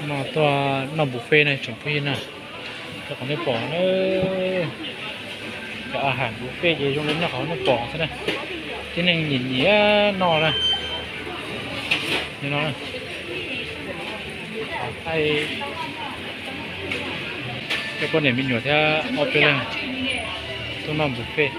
No tuaj noj buffet na tsoom phooj ywg na, rau qhov nej pom na, cov a has buffet ces zoo li noj qhov nej pom xwb na, tib neeg nyiam nyiam noj na. Li no, coj poj niam me nyuam thiab ob peb leeg tuaj noj buffet.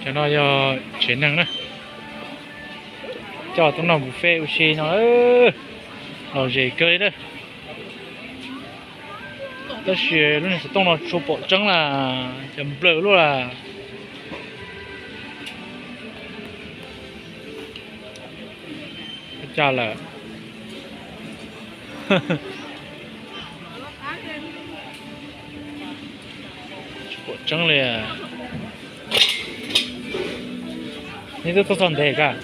Cov no yog tsev neeg na, coj tuaj noj buffet ua si no, lom zem kawg li na. Tab sis lub niag xov tooj no tsis pom tseeb las, cas nplawm luaj las. Ua cas lawm? Tsis pom tseeb li. Neb twb tuaj txog ntev kawg.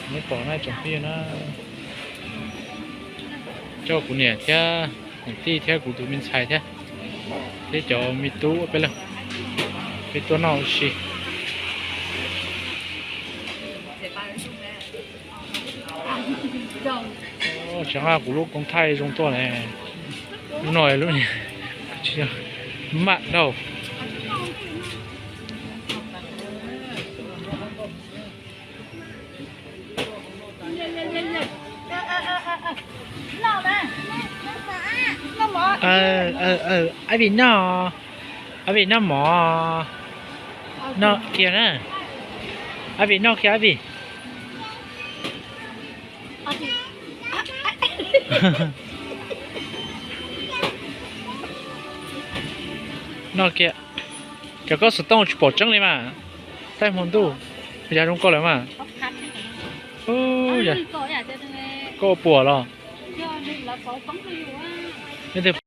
Neb pom na tsoom phooj ywg na, coj kuv niam thiab niam tij thiab kuv tus me ntxhais thiab, thiab cov me tub peb leeg, peb tuaj noj ua si. Tseem haj kuv lub koob thaij zoo tuaj ne. Lub no lub niag, tsis yog, maj dhau. Ab Vim noj, Ab Vim noj mov, noj kiag na. Ab Vim noj kiag Ab Vim. Noj kiag. Cov koj xov tooj tsis pom tseeb li mas. Thaij hmo ntuj, yog zoo koj lawm mas. Koj ua puas los? Neb twb